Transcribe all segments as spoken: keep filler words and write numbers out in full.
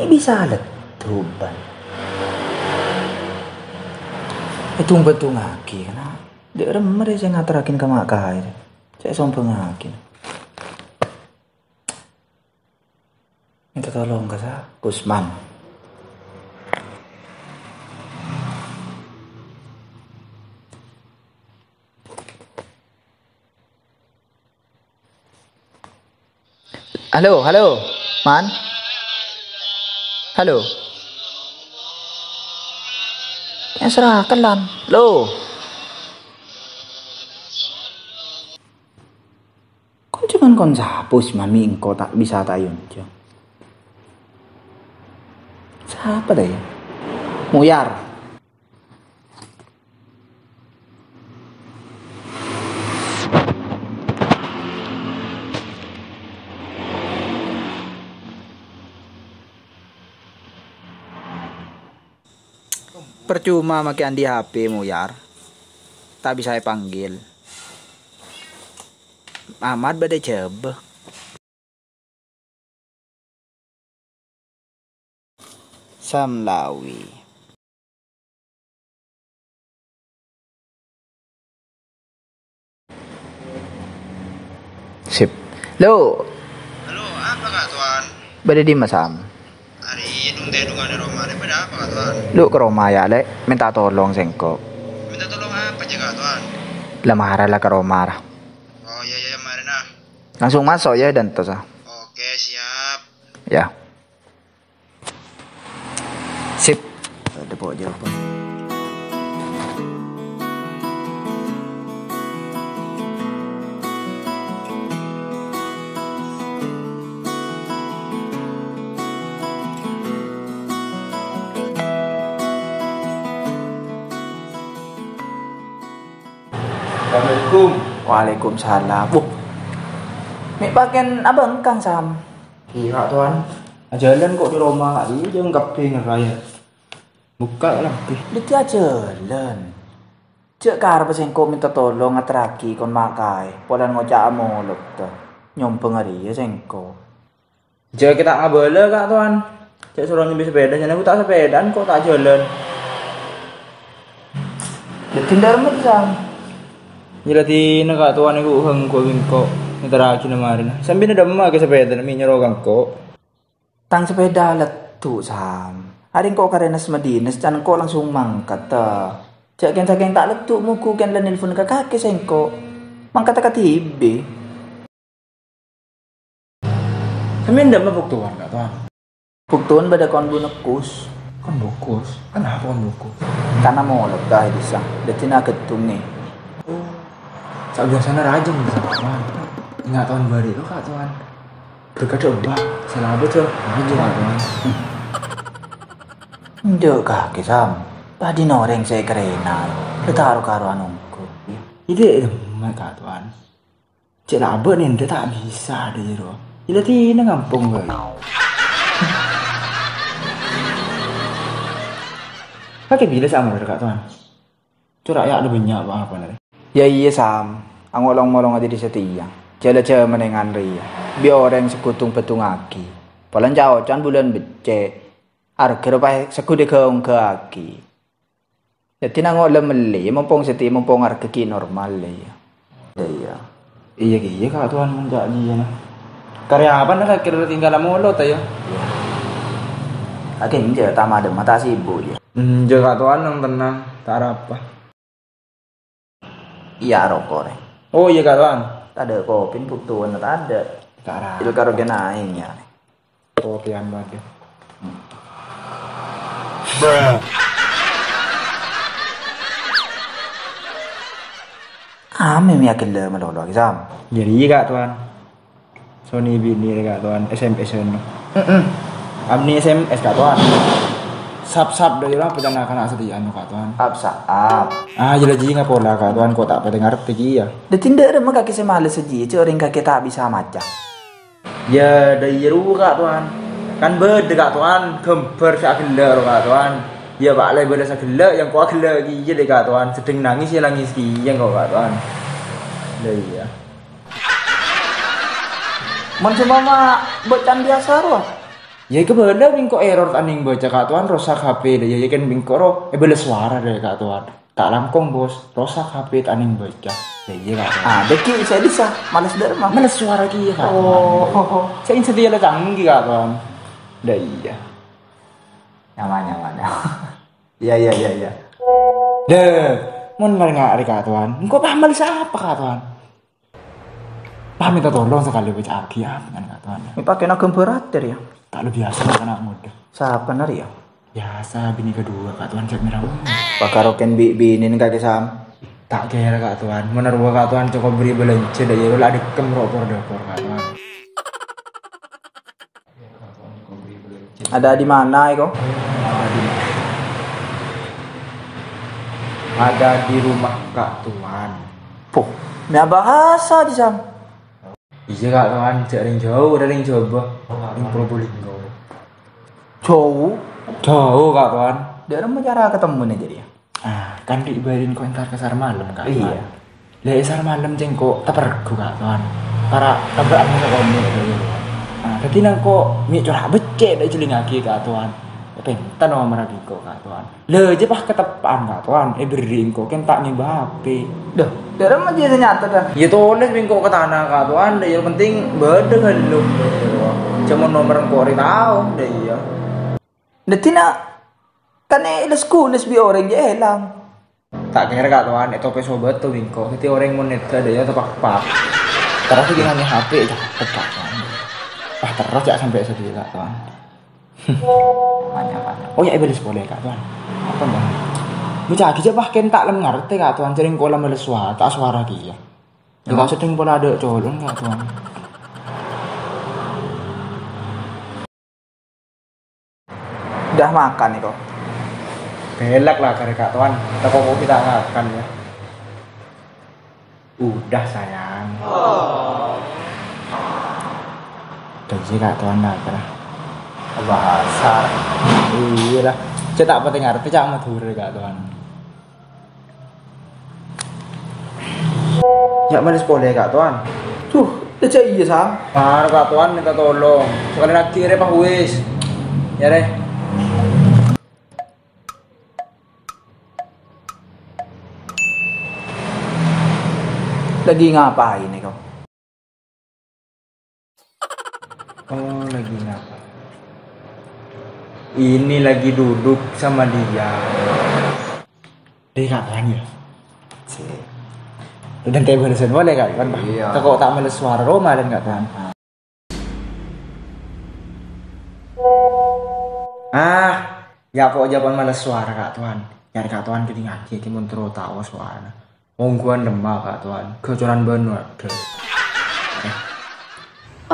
Bisa leddhu bân. Ètung-bètungngaghi, kana'. Dâ' remma rè sè ngaterraghi ka ma' kaè rè. Cè' sombhângngaghi. Mènta tolong ka sa-, Kusman. Halo, halo, Man. Halo. Ya, serahkan, Lan. Lo. Kon coma kon sapa sè mami engko' ta' bisa ta' èyonjhâng? Sapa ta' iyâ? Muyar. Percuma makè andi' H P, Muyar. Ta' bisa èpanggil. Amat bâdâ jhâbâ. Samlawi. Sip. Lo. Halo, apa, Kak Tuan? Bâdâ è dimma, Sam? Arè è tedhungan è roma, arè bâdâ apa, Kak Tuan? Lo, ka roma, yâ, Lè'. Mènta tolong sèngko'. Mènta tolong apa jâ, Kak Tuan? La mara la ka roma, ra. Oh, iyâ, iyâ, iyâ, marè, nah. Langsung maso', yâ, dânto, sa. Oke, siap. Yâ. Sip. Ada po' jawaban. Assalamualaikum. Waalaikumsalam. Wuh. Mè' pakèn abâ' engkang, Sam? Iyâ, Kak Tuan. Ajhâlân ko' è roma, iyâ, jhâng kabbhi ngèrayat. Bukka' la kabbhi. Dâddhi ajhâlân. Jhâ' karebbhâ sèngko' mènta tolong ngaterraghi kon ma' kaè, polana ngoca' amolodhâ. Nyombhâng arèya sèngko'. Jhâ' kè ta' ngabâlâ, Kak Tuan. Jhâ' soro nyambi sapèda, jhâ' nèko ta' sapèdaan ko' ta' ajhâlân. Dâddhi dâ' remma, Sam? Jhâ' la dinah, Kak Tuan, èko' ghânggu bengko. Ngaterraghi la marèna. Sampèyan dâ' remma ka sapèdana mè' nyoro ka engko'. Tang sapèda leddhu, Sam. Arè engko' ka Renas Madinah, can engko' langsung mangkat, ta. Jhâ' kèng-sakèng ta' leddhu, mongghu kèng la nelpon ka kakè sèngko'. Mangkat ka T B. Sampèyan dâ' remma buktowan, Kak Tuan? Buktowan bâdâ kon bunekus. Kon bukus? Kenapa kon bukus? Karna molodhâ è dissa. Dâddhi na ghâddhungè. Oh. Sabiyasana rajâ, Kak Tuan. Enga' taon bâri' lo, Kak Tuan. Berkadâ' embah, sè labâ jâ rajâ, Kak Tuan. Enjâ' kakè, Sam. Tadhina orèng sè èkarèna. Dâ' ta' ro-karowan ongghu. Iyâ, emma, Kak Tuan. Cè' la abâ' nèndhâ ta' bisa, dâ' jârowa. Ila dina ngampong bhâi. Kakè bilâ sè amorâ, Kak Tuan? Cora' ya' la bânnya' apa-apa, nè. Yâ iyâ, Sam. Angolong-molong adi di satèya. Jhâ' la jhâ' manèngan rèya. Bi' orèng sè ghudung bhâdhungngaghi. Polana ca'-oca'an bulân beccè'. Arghâ ropa sè ghudhu èghâ-ongghâ'aghi. Dâddhi nango' la mellè, mompong sè ti-, mompong arghâ ghi' normal, iyâ. Iyâ, iyâ. Iyâ, iyâ, Kak Tuan, mon ca' jiyâna. Karè apana la kèra tinggal molot, ta, yâ? Iyâ. Kakè enjâ', ta' madem, ta' sibuk, yâ? Enjâ', Kak Tuan, nang tennang, ta' arapa. Iyâ, roko', rè. Oh, iyâ, Kak Tuan. Tadâ' kopi, buktowan tadâ'. Ta' arapa. Il karo kèna aèng, yâ. Kopian bâdâ. Ame mè' aghellâ' malolo, Sam. Jârèya, Kak Tuan. Soni binè rè, Kak Tuan, S M S-an. Heeh. Abdhina S M S, Kak Tuan. Sap-sap dâ' iyâ la, pècana kana' satèya anu, Kak Tuan. Ap-sa'ap. Ah, jâ-, la jiyâ ngapola, Kak Tuan, ko' ta' patè ngartè jiyâ. Dâddhi endâ' remma kakè sè males jiyâ, jhâ' orèng kakè ta' bisa maca. Yâ, dâ' iyâ rowa, Kak Tuan. Kan bâdâ, Kak Tuan, ghâmbhâr sè aghellâ' rowa, Kak Tuan. Yâ, pa' la bâdâ sè aghellâ', yang ko' aghellâ' kèya dâ', Kak Tuan. Sedheng nangès yâ nangès kèya engko', Kak Tuan. Lha iyâ. Mon sè mama bâcaan biyasa rowa. Iyâ, kabâlâ bi' engko' error ta' nèng baca, Ka' Towan, rosak H P. Iyâ, iyâ, kan bi' engko' ro-, èbâles sowara dâ', Ka' Towan. Ta' langkong, Bos. Rosak H P ta' nèng baca. Iyâ, iyâ, Ka' Towan. Ah, dhâggi' sè bisa. Males dâ' remma. Males sowara kèya, Ka' Towan. Oh. Sè insa dia la canggih, Ka' Towan. Dâ' iyâ. Nyaman, nyaman, nyaman. Iyâ, iyâ, iyâ, iyâ. Dâ', mon marènga arè, Ka' Towan. Engko' pas males apa, Ka' Towan? Pas mènta tolong sakalè bâca'aghi, ya, dengan Ka' Towan. Ini pakai nagem beratir, ya? Tak lu biasa, anak muda. Sapa nar, ya? Biasa, bini kedua, Ka' Towan, cek miramu. Pakaro ken bi-, bini nih kakek Sam. Tak kira, Ka' Towan. Mon rowa, Ka' Towan, cokop beri belanja, dâ' iyâ, la dekem ro' por-dapor, Ka' Towan. Ada di mana, iko? Ada di rumah Ka' Towan. Poh, mè' bahasa di Sam. Iyâ, Ka' Towan, jhâ' rèng jhâu, rèng Jhâbâ. Rèng Probolinggo. Jhâu? Jhâu, Ka' Towan. Dâ' remma cara ketemuna jârèya? Ah, kan dhi' bâri' engko' entar ka Sar Malem, Ka' Towan. Iyâ. Lè' Sar Malem cè' engko' tapergu, Ka' Towan. Para' tabra'an ka kono, Ka' Towan. Ah, dhâddhi nangko' mè' cora' beccè' dâ' jhâlingaghi, Ka' Towan. Pènta nomerra engko', Ka' Towan. Lha, jhâ' pas kateppa'an, Ka' Towan, èberri' engko' kèng ta' ngèbâ H P. Dâ', dâ' remma jhâ' sè nyata, dâ'. Iyâ, tolès bi' engko' ka tana, Ka' Towan, dâ' iyâ penting bâdâ ghâllu. Coma nomer engko' rè tao, dâ' iyâ. Dhâddhi na', kan èles-kules bi' orèng jhâ' èlang. Ta' kèra, Ka' Towan, ètopè sobât to bi' engko'. Dhâddhi orèng mon nèddhâ dâ' iyâ tepakpak. Terros ghi' ngangghâi H P, cakep, Ka' Towan. Wah, terros jhâ' sampè' sè dhiyâ, Ka' Towan. Banyak, banyak. Oh, ya, èbâles polè, Ka' Towan. Apa, Bang? Bâca'aghi jhâ' pas kèng ta' lem ngartè, Ka' Towan. Jhâ' rèng engko' la males sowara, ta' sowara kèya. Ya, maksudnya engko' la adâ' colon, Ka' Towan. Udah makan, iko? Belak lah, karè Ka' Towan. Tako' kok kita makan, ya. Udah, sayang. Janji, Ka' Towan, lah, kira. Bahasa. Iyâ lah. Cè' ta' patè ngartè, Cak, Madhurâ, Ka' Towan. Ya, males polè, Ka' Towan. Duh, jhâ' iyâ, Sam. Mar, Ka' Towan, mènta tolong. Sakalè lagi, rè, pas wis. Ya, rè. Lagi ngapain, iko? Oh, lagi ngapa? Ini lagi duduk sama dia. Deh, Ka' Towan, ya? Cè'. Udah kayak balesan boleh, Ka' Towan? Iyâ. Tako' ta' males sowara roma dan, Ka' Towan. Ah, ya kok jhâ' pon males sowara, Ka' Towan. Nyarè Ka' Towan kèdingngaghi, kèng mon terro tao sowarana. Ongghuwân remma, Ka' Towan. Ghâcoran bân waduh.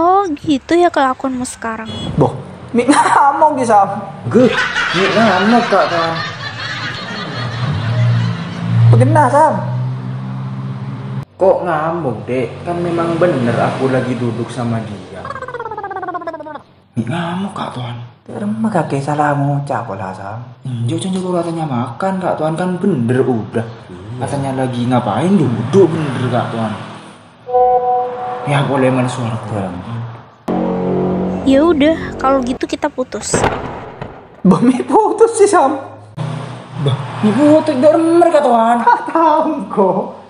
Oh, gitu ya kelakuanmu sekarang. Boh, mè' ngamok, ghi, Sam. Geh, mè' ngamok, Ka' Towan. Bâghenna, Sam. Kok ngamok, Dek? Kan memang bener aku lagi duduk sama dia. Mè' ngamok, Ka' Towan. Remma kakè sala ngoca' pola, Sam. Enjâ', jhâ' nyuruh katanya makan, Ka' Towan, kan bener udah. Iyâ. Katanya lagi ngapain, duduk bener, Ka' Towan. Ya, polè males sowara. Iya. Ya udah, kalau gitu kita putus. Bâ, mè' putus sih, Sam. Bâ, mè' putus, dâ' remma, Ka' Towan. Tao engko'.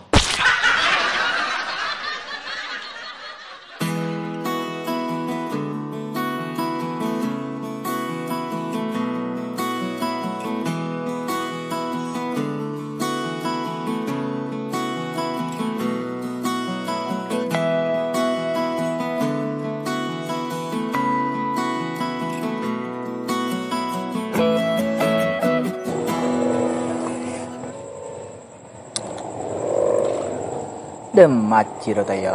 Dâ' emma jiyâ ro ta' iyâ.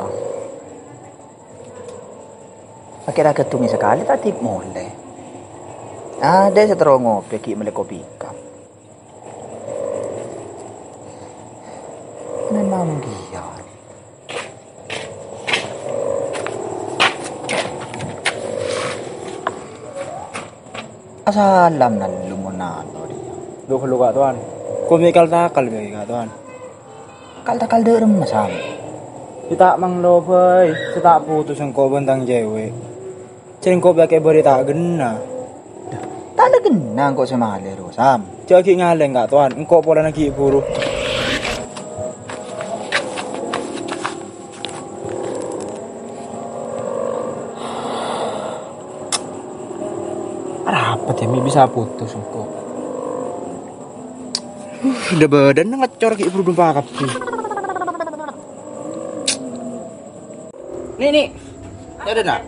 Akhèr-akhèr dhungi sakalè ta' dhip molè. Adâ' sè terro ngobâ ghi' mellè kopi kap. Memang ghi' iyâ. Asalam nallu mon anu rèya. Lu, lu, Ka' Towan. Komè kal-takal bhâi, Ka' Towan. Kal-takal dâ' remma, Sam? Yâ ta' manglo bhâi, sè ta' putus engko' bân tang cèwèk. Sèngko' bâkè bâri' ta' ghenna. Dah, ta' la ghenna engko' sè malè, ro, Sam. Jhâ' ghi' ngalèng, Ka' Towan. Engko' polana ghi' buru. Arapa yâ, mè' bisa putus engko'. Huh, dâ-bâdâna ngècor ghi' buru dumpa kabbhi. Ni', Ni'. Yâ, dâ', Na'.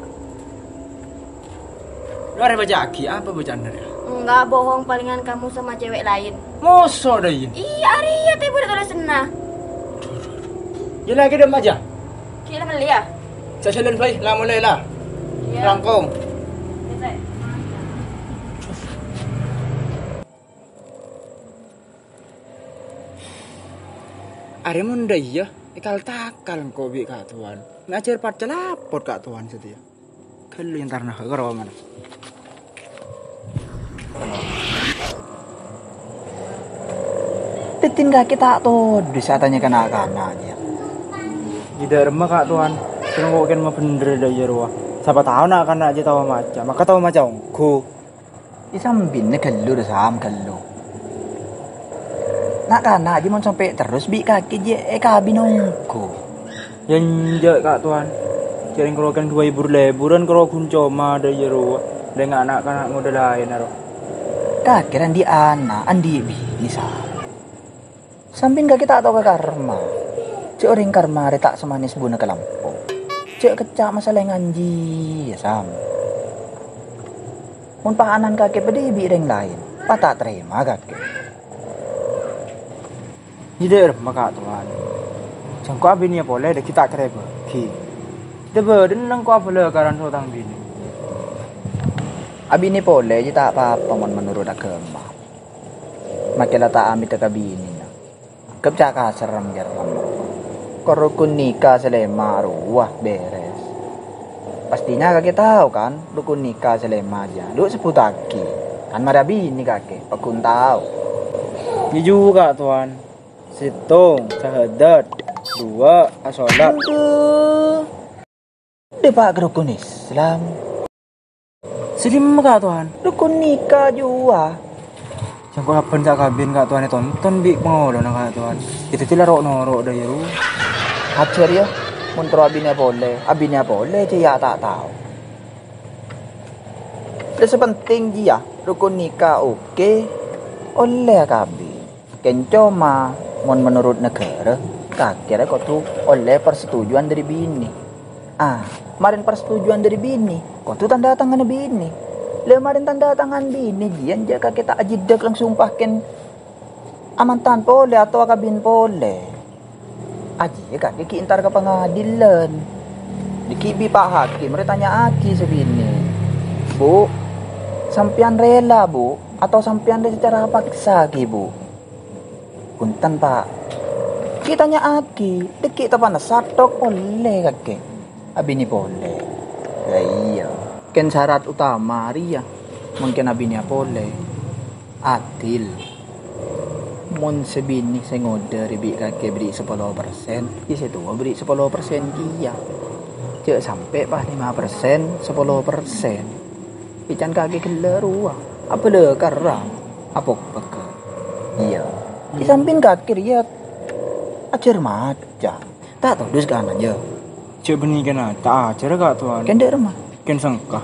Lu arè bâca'aghi, apa bâca'anna rèya? Enggak, bohong, palingan kamu sama cewek lain. Moso dâ' iyâ? Iyâ, arèya tèbâ dâ' tolèsanna. Yâ, la, kèdhâm ajâ. Ghi' la mellè, yâ? Jhâ' jhâlân bhâi, la molè, la. Iyâ. Langkong. Iyâ, Cek. Arè mon dâ' iyâ, èkal-takal engko' bi' Ka' Towan. Mè' ajâr paccalapot Ka' Towan satèya. Ghâllu entarna ka romana. Dhâddhi kakè ta' todus atanya ka na'-kana' jiyâ. Jhâ' dâ' remma Ka' Towan, sèngko' kèng mabhendher dâ' iyâ rowa. Sapa tao na'-kana' jiyâ tao maca, maka tao maca ongghu. È sambina ghâllu, Sam, ghâllu. Na'-kana' jiyâ mon sampè' terros bi' kakè jiyâ èkabin ongghu. Yâ enjâ', Ka' Towan. Jhâreng karo kèng duwâ hibur-lèburân karo ghun coma dâ' iyâ rowa. Lènga' na'-kana' ngodâ laènna ro. Kakè rè andi' ana', andi' binè, Sam. Sampèyan kakè ta' tao ka karma. Jhâ' orèng karma rè ta' samanès buna kalampo. Jhâ' kècca' masalah nganji, yâ, Sam. Mon pa'anan kakè padâ bi' rèng laèn, pas ta' tarèma kakè. Jhâ' dâ' remma, Ka' Towan. Sèngko' abinèya polè dâggi' ta' kèra èbâghi. Dâ' bâdâna engko' abâlâ karan so tang binè. Abinè polè jiyâ ta' pa-apa mon menurut aghâma. Makè la ta' amèta ka binèna. Anggep ca' kasèrra jârèya. Kor rukun nika sè lèma' rowa bèrès. Pastina kakè tao, kan, rukun nika sè lèma' jiyâ. Lu sebbhuttaghi. Kan marè abinè kakè, pagghun tao. Jhâ' jhuwâ, Ka' Towan. Sèttong, syahadat. Duwâ', asolat. Dâpa' ka rukun Islam. Sè dimma, Ka' Towan? Rukun nika jhuwâ. Sèngko' sabbhân ta' kabin, Ka' Towan, ètonton bi' pangolona, Ka' Towan. Dhâddhi la ro'-noro' dâ' iyâ ro. Ajhâr, yâ, mon terro abinèya polè, abinèya polè jiyâ ta' tao. Sè penting jiyâ, rukun nika oke, ollè akabin. Kèng coma, mon menurut naghârâ, kakè rè kodhu ollè persetujuan dâri binè. Ah, marèn persetujuan dâri binè, kodhu tanda tanganna binè. La marèn tanda tangan binè, jiyâ jhâ' kakè ta' ajhidhâk langsung pakèn amantan polè otabâ akabin polè. Ajiyâ kakè ghi' entar ka pangadilan. Dâggi' bi' Pa' Hakim rè tanya'aghi sè binè. "Bu, sampèyan rela, Bu, atau sampèyan rè secara paksa ghi, Bu?" "Bhunten, Pa'." Ghi' tanya'aghi, dâggi' tapanna sathok ollè kakè. Abinè polè. La iyâ. Kèng syarat utama rèya, mon kèng abinèya polè, adil. Mon sè binè sè ngodâ rè bi' kakè bherri' sapolo persen, iyâ sè towa bherri' sapolo persen kèya. Jhâ' sampè' pas lèma persen, sapolo persen. Ècan kakè ghellâ' rowa, abâlâ karra, apokpèkka. Iyâ. È sampèyan kakè rèya ajhâr maca. Ta' todus ka ana' jiyâ. Jhâ' bânnè kèng ta' ajhâr, Ka' Towan. Kèng dâ' remma? Kèng sengka.